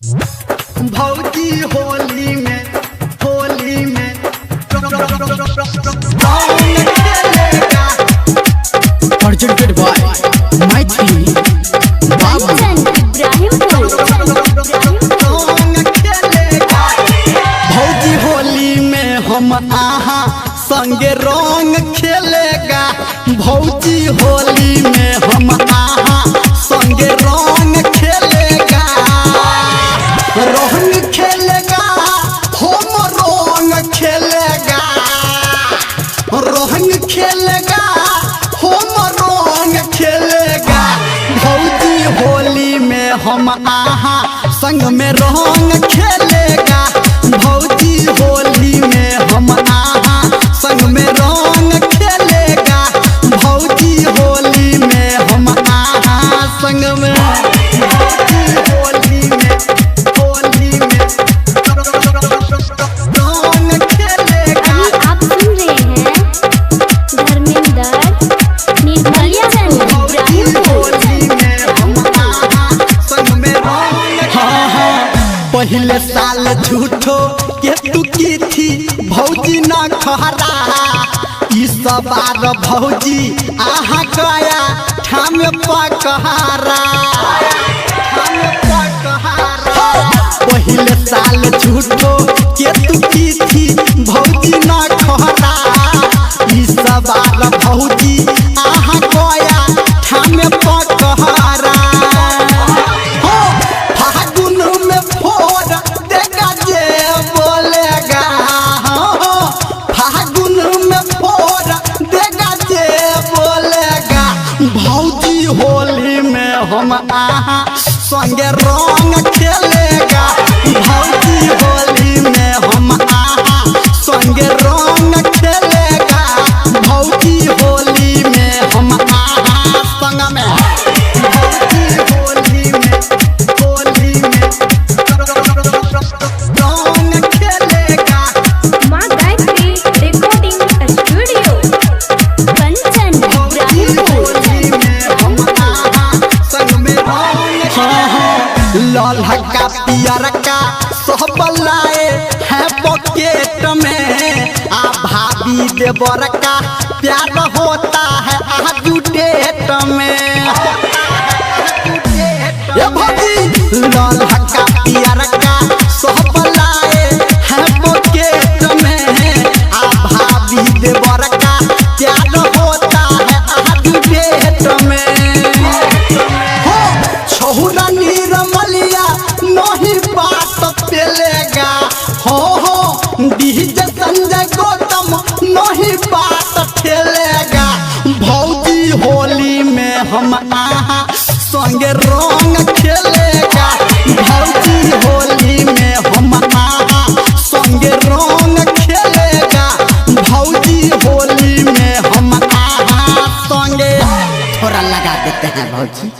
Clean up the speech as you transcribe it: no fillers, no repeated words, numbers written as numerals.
भौजी होली में खेलेगा। Presented by Maithili Babu. Kanchan Ibrahimpur. रंग खेलेगा। भौजी होली में हम आहा संगे रंग खेलेगा। भौजी होली में हम आहा संगे रंग खेलेगा। रंग खेलेगा, हम रंग खेलेगा। रंग खेलेगा, हम रंग खेलेगा। भौजी होली में हम आहा संग में रंग खेलेगा। भौजी होली में हम आहा संग में रंग खेलेगा। भौजी होली में हम आहा संग में। भौजी होली में रंग खेलेगा। अभी आप सुन रहे हैं धर्मेंद्र निर्मलिया इब्राहिमपुर। हाँ हाँ, पहले साल झूठो के तू की थी भौजी न खहरा। इस बार भौजी आहा गया ठाम पकहारा। पहले साल झूठो के तू की थी भौजी न खहरा। इस बार भौजी आहा गया ठाम पकहारा। हो फागुन में फोड़ देगा जे बोलेगा। हो फागुन में फोड़ देगा जे बोलेगा। भौजी होली में हम आहा संगे रंग खेलेगा। भौजी होली में हम आहा संगे रंग खेलेगा। भौजी होली में हम आहा संग में। भौजी होली में रंग खेलेगा। माँ गायत्री रिकॉर्डिंग स्टूडियो कंचन इब्राहिमपुर। ललहका पियरका सब लाए है पॉकेट में। आ भाभी देवर का प्यार होता है आजू डेट में। ए भाभी ललहका पियरका सब लाए है पॉकेट में। आ भाभी देवर का प्यार होता है आजू डेट में। हो छहुरा नीरमलिया नहीं बात पेलेगा। हो डीजे संजय गौतम नहीं बात ठेलेगा। भौजी होली में हम आहा संगे रंग खेलेगा। भौजी होली में हम आहा संगे रंग खेलेगा। भौजी होली में हम आहा संगे थोड़ा लगा देते हैं भौजी।